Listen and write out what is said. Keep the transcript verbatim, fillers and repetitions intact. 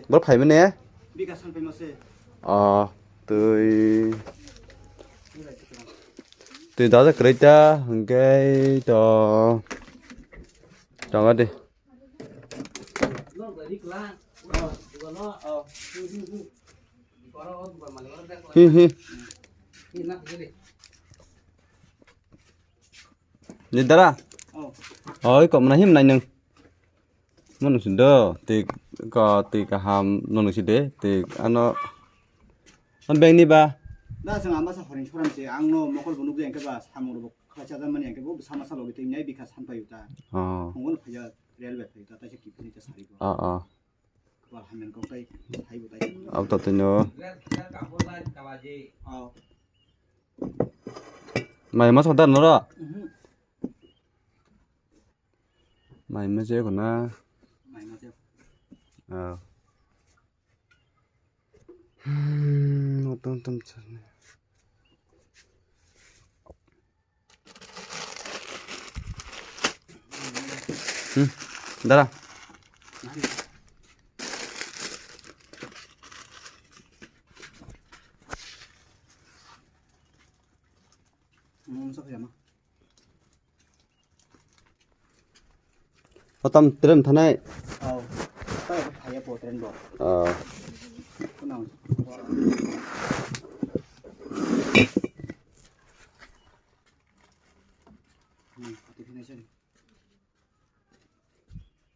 Boro phaimani? Bika san phaima se. Oh, twi. Twi dajak kwrwi ta, hwnkhe to. Tama de. Hi, hi. Ni dara? Oh. Oi, kok mana him nai nung? Mano si do, tik ko, tik kaham, nono si de, tik ano, an beng ni ba? Da, seng ama sa horing soran se, ang no mokol bunuk je engke ba, samung rok khlai cha mani engke bo, sama sa logi twi nai bika san payu ta. Oh. Mongol phaya, railway phaya ta, taisa kipni ta sari ko. Oh, oh. Kwal hamen kok tai, hai bo tai. Ab ta tino. Oh. Mai mas kata nora? Mhm. Mai ma je khuna. Mai ma je. Ah. Hmm, motom tom chane. Hmm, dara. Hmm, sa kaya ma. Otam tren thanai. Oh. Tao phaya po tren bo. Oh.